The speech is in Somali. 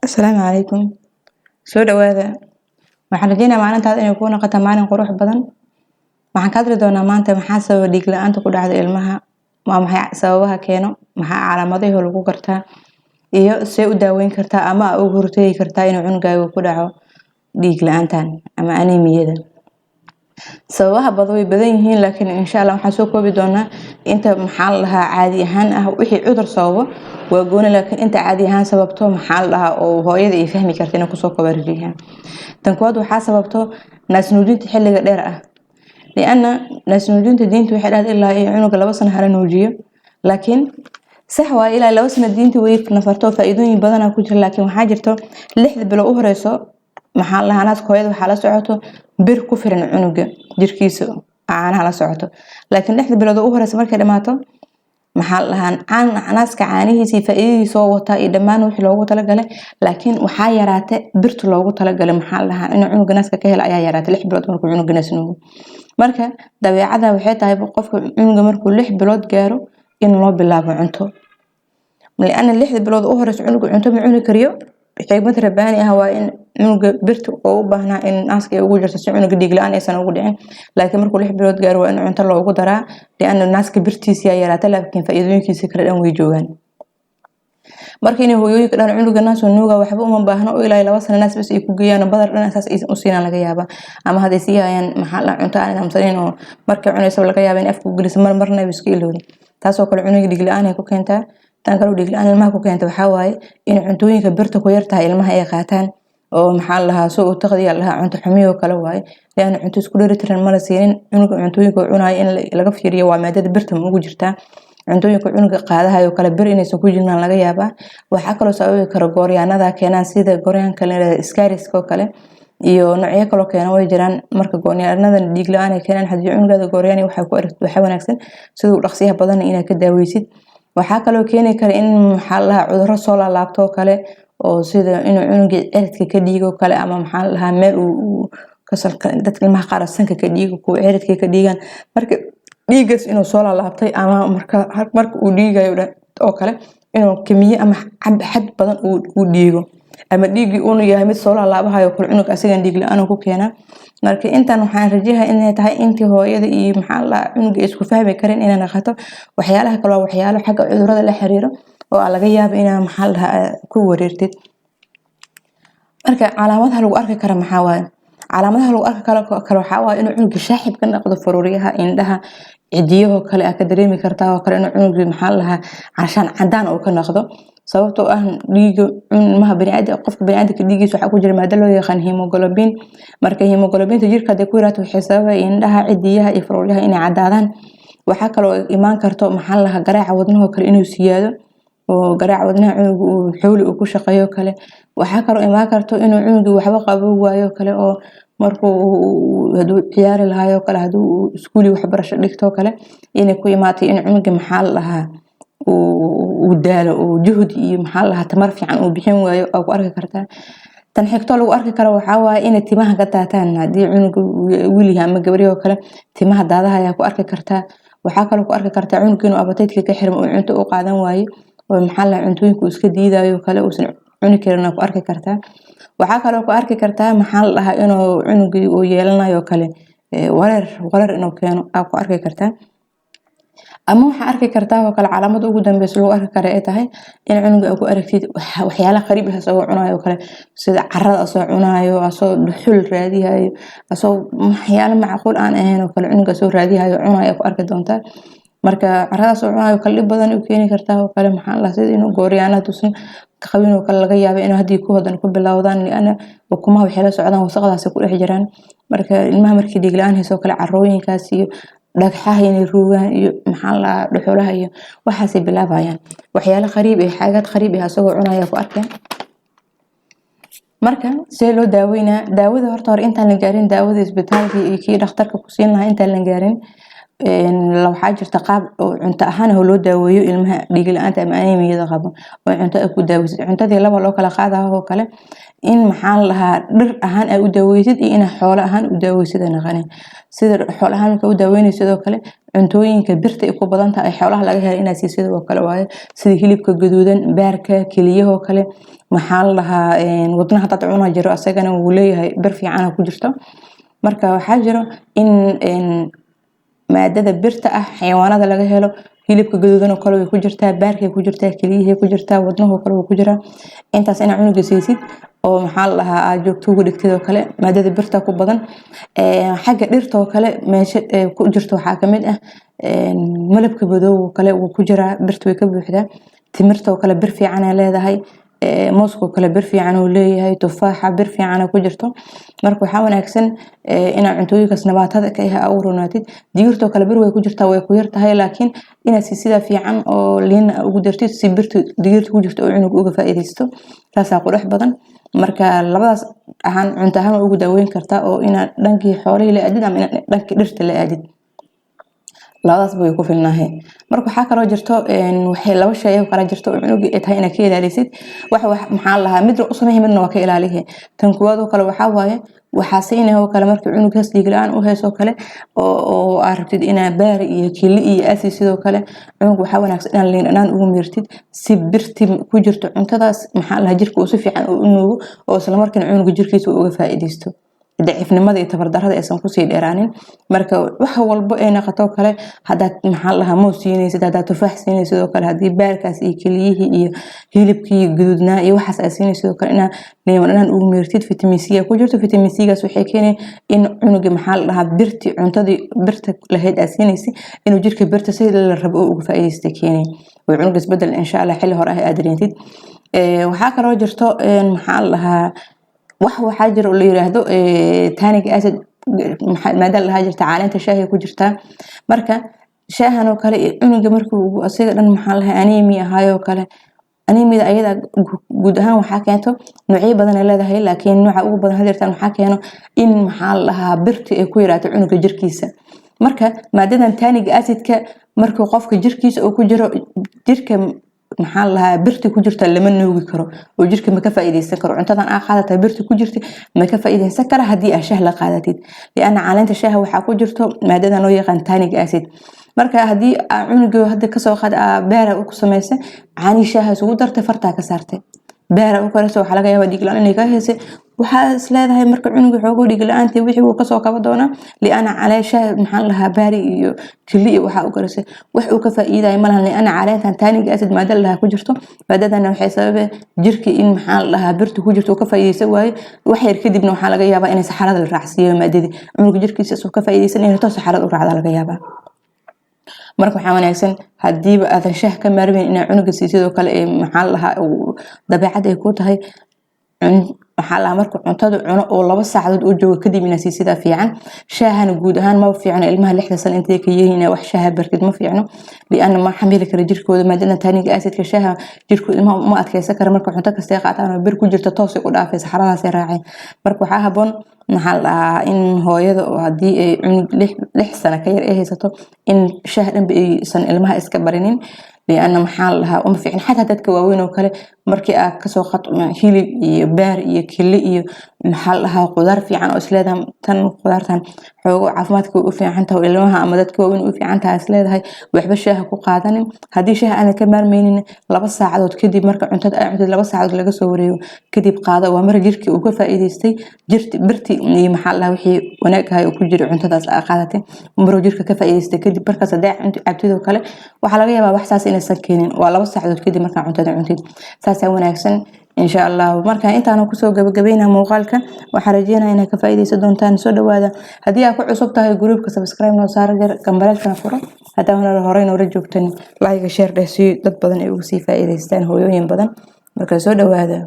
Asalaamu calaykum. Soo dhawaada. Waxaan rajeynayaa maalintaada inay kuu noqoto maalin qurux badan. Waxaan ka hadli doonaa maanta maxaa sababa dhiig la'aanta ku dhacda ilmaha, waa maxay sababaha keeno, maxaa calaamadaha lagu gartaa, iyo see u daaweyn kartaa ama uga hortagi kartaa inuu cunugaaga ku dhaco dhiig la'aantan ama anemiyada. Sababaha badan way badan yihiin, laakiin insha Allah waxaan soo koobi doonaa inta maxaa la dhahaa caadi ahaan ah. Wixii cudur sababo waa gooni, laakiin inta caadi ahaan sababto maxaa la dhahaa oo hooyada ay fahmi karta inay kusoo kooba rajayahan. Tan koowaad waxaa sababto naasnuujinta xilliga dheer ah, lianna naasnuujinta diinta waxay dhahday ilaa iyo cunuga 2 sano hala nuujiyo. Laakiin sax waaye, ilaa 2 sano diinta way nafarto, faa'iidooyin badanaa ku jira. Laakiin waxaa jirto 6da bilo u horeyso maxaa la dhahaa naaska hooyada waxaa la socoto bir ku filan cunuga jirkiisa, caanaha la socoto. Laakiin 6da bilood u horeysa markay dhamaato, maxaa la dhahaa, naaska caanihiisa iyo faa'iidadiisa oo wataa iyo dhammaan wixii loogu talagalay, laakiin waxaa yaraatay birta loogu talagalay maxaa la dhahaa inuu cunuga naaska ka helo ayaa yaraatay 6 bilood markuu cunuga naas nuugo. Marka dabeecada waxay tahay qofka cunuga markuu 6 bilood gaaro in loo bilaabo cunto, lianna 6da bilood u horeysa cunuga cunto ma cuni kariyo. Xigmad rabbaani ah waa in cunuga birta oo u baahnaa in naaska ay ugu jirto si cunuga dhiig la-aan aysan ugu dhicin. Laakiin markuu 6 bilood gaaro waa in cunto loogu daraa, lianna naaska birtiisa ayaa yaraata, laakiin faa'iidooyinkiisa kale dhan way joogaan. Marka inay hooyooyinka dhan cunuga naas nuuga waxba uma baahno oo ilaa 2 sano naas bas ay ku geeyaan, badar dhan saas aysan u siinaan laga yaabaa, ama hadday sii hayaan maxaa la cunto aan nidaamsanayn oo markay cunayso laga yaaba in afka u geliso, mar marna iska ilowdo. Taasoo kale cunuga dhiig la-aan ay ku keentaa. Tan kale dhiig la-aan ilmaha ku keenta waxaa waaye in cuntooyinka birta ku yar tahay ilmaha ay qaataan, oo maxaa la dhahaa soo taqdiya la dhahaa cunto xumiyo kale waaye, lianna cunto isku dheelitiran ma la siinin cunuga. Cuntooyinka uu cunayo in laga fiiriyo waa maadada birta ma ugu jirtaa cuntooyinka cunuga qaadahayo kale, bir inaysan ku jirin laga yaabaa. Waxaa kaloo sababi kara gooryaanada keenaan, sida gooryaanka la yiraahdo ascariska oo kale iyo noocyo kaloo keena way jiraan. Marka gooryaanadan dhiig la-aan ay keenaan, haddii cunugaada gooryaan waxaa ku aragtid, waxaa wanaagsan siduu dhaqsiyaha badan inaad ka daaweysid. Waxaa kaloo keeni kara in maxaa la dhahaa cudurro soo laalaabto oo kale, oo sida inuu cunuga ciridka ka dhiigo kale, ama maxaa la dhahaa meel uu dadka ilmaha qaar sanka ka dhiigo, kuwa ciridka ka dhiigaan. Marka dhiigaas inuu soo laalaabtay ama marka uu dhiigayo oo kale inuu kimiye ama xad badan uu dhiigo, ama dhiiggii uunu yahay mid soo laalaabahayo kale, cunuga asigan dhiig la-aan ku keenaa. Marka intan waxaan rajayaa inay tahay intii hooyada iyo maxaa la dhahaa cunuga isku fahmi karin inay noqoto. Waxyaalaha kale waa waxyaalo xagga cudurrada la xiriiro oo aa laga yaabo inaa maxaa la dhahaa ku wareertid. Marka calaamadaha lagu arki karo maxaa waaye? Calaamadaha lagu arki karo kale waxaa waaye inuu cunuga shaaxib ka noqdo faruuryaha, indhaha, cidiyahoo kale aa ka dareemi kartaa oo kale, inuu cunuga maxaa la dhahaa carshaan cadaan uu ka noqdo, sababtoo ah dhiiga ilmaha baniaadam, qofka baniaadamka dhiigiisa waxaa ku jira maado loo yaqaan hemoglobin. Marka hemoglobinta jirka hadday ku yaraato, waxay sababay indhaha, cidiyaha iyo faruuryaha inay cadaadaan. Waxaa kaloo imaan karto maxaa la dhahaa garaaca wadnahoo kale inuu siyaado, oo garaaca wadnaha cunuga uu xowli uu ku shaqeeyo kale. Waxaa kaloo imaan karto inuu cunuga waxba qabo waayo kale, oo markuu haduu ciyaari lahaayoo kale, haduu iskuuli waxbarasho dhigto kale, inay ku imaatay in cunuga maxaa la dhahaa uu daalo oo juhdi iyo maxaa la dhahaa tamar fiican uu bixin waayo aa ku arki kartaa. Tan xigto lagu arki karo waxaa waaye inay timaha ka daataan. Haddii cunuga wiil yahay ama gabar oo kale, timaha daadaha ayaa ku arki kartaa. Waxaa kaloo ku arki kartaa cunuga inuu appetite ka xirmo oo cunto u qaadan waayo, oo maxaa la cuntooyinka uu iska diidayo kale, uusan cuni karin ku arki kartaa. Waxaa kaloo ku arki kartaa maxaa la dhahaa inuu cunugii uu yeelanayo kale wareer, wareer inuu keeno aa ku arki kartaa. Ama waxaa arki kartaa oo kale calaamada ugu dambeysa lagu arki kara ay tahay in cunuga aad ku aragtid waxyaala qariib ah asagoo cunayo oo kale, sida carada asoo cunayo, asoo dhuxul raadihayo, asoo waxyaalo macquul aan ahayn oo kale cunuga asoo raadihayo cunayo ku arki doontaa. Marka caradaas oo cunayo kale dhib badan u keeni kartaa oo kale, maxaa la sida inuu gooryaana haduusan qabin oo kale laga yaabo inuu haddii ku hodan ku bilowdaan, liana ukumaha waxay la socdaan wasaqdaasi ku dhex jiraan. Marka ilmaha markii dhiig la-aan hayso kale, carooyinkaas iyo dhagxaha inay ruugaan iyo maxaa la dhuxulaha iyo waxaasay bilaabayaan, waxyaalo qariib ah, xaagaad qariib ah asagoo cunaya ku arkeen. Marka see loo daaweynaa? Daawada horta hore intaan la gaarin daawada isbitaalka iyo kii dhakhtarka ku siin lahaa intaan la gaarin, Waxaa jirta qaab oo cunto ahaan oo loo daaweeyo ilmaha dhiig la-aanta ama anemiyada qabo, oo cunto ay ku daaweysid. Cuntadii laba loo kala qaadayo oo kale, in maxaa la dhahaa, dhir ahaan ay u daaweysid iyo in xoolo ahaan u daaweysid ay naqaneen. Sida xoolo ahaan marka u daaweynaysid oo kale, cuntooyinka birta ay ku badan tahay xoolaha laga helo inaad siisid oo kale waaye, sida hilibka gaduudan, baarka, keliyahoo kale, maxaa la dhahaa, wadnaha dad cuna jiro, asagana wuu leeyahay bir fiican ku jirto. Marka waxaa jiro in maadada birta ah xayawaanada laga helo, hilibka gaduudan oo kale way ku jirtaa, baarkay ku jirtaa, keliyahay ku jirtaa, wadnahoo kale wuu ku jiraa. Intaas inaa cunuga siisid oo maxaa la dhahaa, aad joogto ugu dhigtid oo kale, maadada birta ku badan. Xagga dhirta oo kale meesha ku jirto waxaa kamid ah malabka madow oo kale, wuu ku jiraa, birta way ka buuxdaa. Timirta oo kale bir fiican ay leedahay, mooska oo kale bir fiican uu leeyahay, tufaaxa bir fiican ku jirto. Marka waxaa wanaagsan inaad cuntooyinkaas nabaatada ka ah ugu ronaatid. Digirta oo kale bir way ku jirtaa, way ku yar tahay, laakiin inaad si sida fiican oo liin ugu dartid si birta digirta ku jirto oo cunuga uga faa'iidaysto, taasaa qurux badan. Marka labadaas ahaan cunto ahaan waa ugu daaweyn kartaa, oo inaad dhankii xoolihii la aadid ama inaad dhankii dhirta la aadid, labadaasba way ku filnaahay. Marka waxaa kaloo jirto, waxay laba shay oo kala jirto oo cunuga ay tahay inaad ka ilaalisid. Wax maxaa la dhahaa, midna u sameey, midna waa ka ilaalihi. Tan kuwaad oo kale waxaa waaye, waxaa siinaya oo kale markii cunugaas dhiig la-aan u hayso kale oo aad rabtid inaad baari iyo kili iyo asi sidoo kale, cunug waxaa wanaagsan inaad liin dhanaan ugu miirtid, si birti ku jirto cuntadaas, maxaa la dhahaa, jirka uu si fiican u nuugo oo isla markiina cunuga jirkiisa uu uga faa'iidaysto, daciifnimada iyo tabardarrada aysan kusii dheeraanin. Marka wax walbo ay noqoto kale, haddaad maxaa la dhahaa, moos siinaysid, haddaad tufaax siinaysid oo kale, haddii baarkaas iyo keliyihii iyo hilibkii guduudnaa iyo waxaas aad siinaysid oo kale, inaad liin dhanaan ugu miirtid. Vitamin C ku jirto, vitamin C gaas waxay keenay in cunuga, maxaa la dhahaa, birti cuntadii birta lahayd aad siinaysid inuu jirka birta si la rabo oo uga faa'iidaysta keenay, oo cunuga isbedel insha Allah xilli hore ah aad dareentid. Waxaa kaloo jirto, maxaa la dhahaa, wax waxaa jira oo la yiraahdo tannic acid, maada la dhahaa jirta caleenta shaahi ku jirtaa. Marka shaahan oo kale cunuga markuu asiga dhan, maxaa la dhahaa, anemia ahaayoo kale, anemiyada ayada guud ahaan waxaa keento noocyo badan ay leedahay, laakiin nooca ugu badan hadeertan waxaa keeno in, maxaa la dhahaa, birti ay ku yaraato cunuga jirkiisa. Marka maadadan tannic acidka markuu qofka jirkiisa uu ku jiro, jirka, maxaa la dhahaa, birti ku jirta lama nuugi karo oo jirka ma ka faa'iidaysan karo. Cuntadan aa qaadata birti ku jirta ma ka faa'iidaysan kara haddii aa shaah la qaadatid, lianna caleenta shaaha waxaa ku jirto maadadan loo yaqaan tannic acid. Marka haddii aa cunuga hadda kasoo qaad aa beera ku sameysay, caanii shaaha isugu dartay, fartaa ka saartay, beera u karaysa, waxaa laga yaabaa dhiig la-aan inay ka heysay. Waxaa is leedahay marka cunuga xoogo dhiig la-aantii wixii wuu kasoo kaba doonaa, liana caleesha, maxaa la dhahaa, baari iyo kili iyo waxaa u karisay wax uu ka faa'iidayo malahan, liana caleentan tannic acid maada la dhahaa ku jirto. Maadadana waxay sababay jirka in, maxaa la dhahaa, birta ku jirto uu ka faa'iidaysan waayo. Wax yar kadibna waxaa laga yaabaa inay saxarada la raacsiiyo maadadii, cunuga jirkiisa isuu ka faa'iidaysan inay toos saxarada u raacda laga yaabaa. Marka waxaa wanaagsan hadiiba aadan shaah ka maarmeyn inaa cunuga siisid oo kale ee, maxaa la dhahaa, dabeecad ay ku tahay, maxaa la dhahaa, markuu cuntada cuno oo 2 saacadood uu joogo kadib inaa siisidaa fiican. Shaahana guud ahaan maba fiicno ilmaha 6da sano intay ka yihiin inaa wax shaaha bartid, ma fiicno, lianna ma xamili kara jirkooda maadaama tannic acidka shaaha jirkooda ilmaha ma adkeysan kara. Marka cunto kastay qaataan oo bir ku jirta toosay u dhaafay, saxaradaasay raaceen. Marka waxaa haboon, maxaa la dhahaa, in hooyada oo haddii ay cunug 6 sano ka yar ay haysato, in shaah dhanba aysan ilmaha iska barinin, lianna, maxaa la dhahaa, uma fiicin. Xataa dadka waaweyn oo kale, markii aad kasoo qad hilib iyo baar iyo kili iyo, maxaa la dhahaa, qudaar fiican oo isleedahay tan qudaartan xoogo caafimaadka way u fiican tahay ilmaha ama dadka waaweyn u fiican tahay isleedahay, waxba shaaha ku qaadanin. Haddii shaaha aanad ka maarmeynin, 2 saacadood kadib marka cuntada ay cuntid, 2 saacadood laga soo wareego kadib qaado. Waa mar jirkii uu ka faa'iidaystay jirti birti iyo, maxaa la dhahaa, wixii wanaag ahay oo ku jira cuntadaas aa qaadatay, maruu jirka ka faa'iidaystay kadib. Markaas haddii cunto cabtid oo kale, waxaa laga yaabaa wax saas inaysan keenin. Waa 2 saacadood kadib markaa cuntada cuntid, saasaa wanaagsan insha Allah. Marka intaanu kusoo gabagabeynaa muuqaalka, waxaan rajeynaya inaad ka faa'iidaysan doontaan. Soo dhawaada. Haddii aad ku cusub tahay groupka, subscribe noo saar, gambaleelkana furo. Haddii horey noola joogtan, like, share dheh si dad badan ay uga sii faa'iidaystaan, hooyooyin badan. Marka soo dhawaada.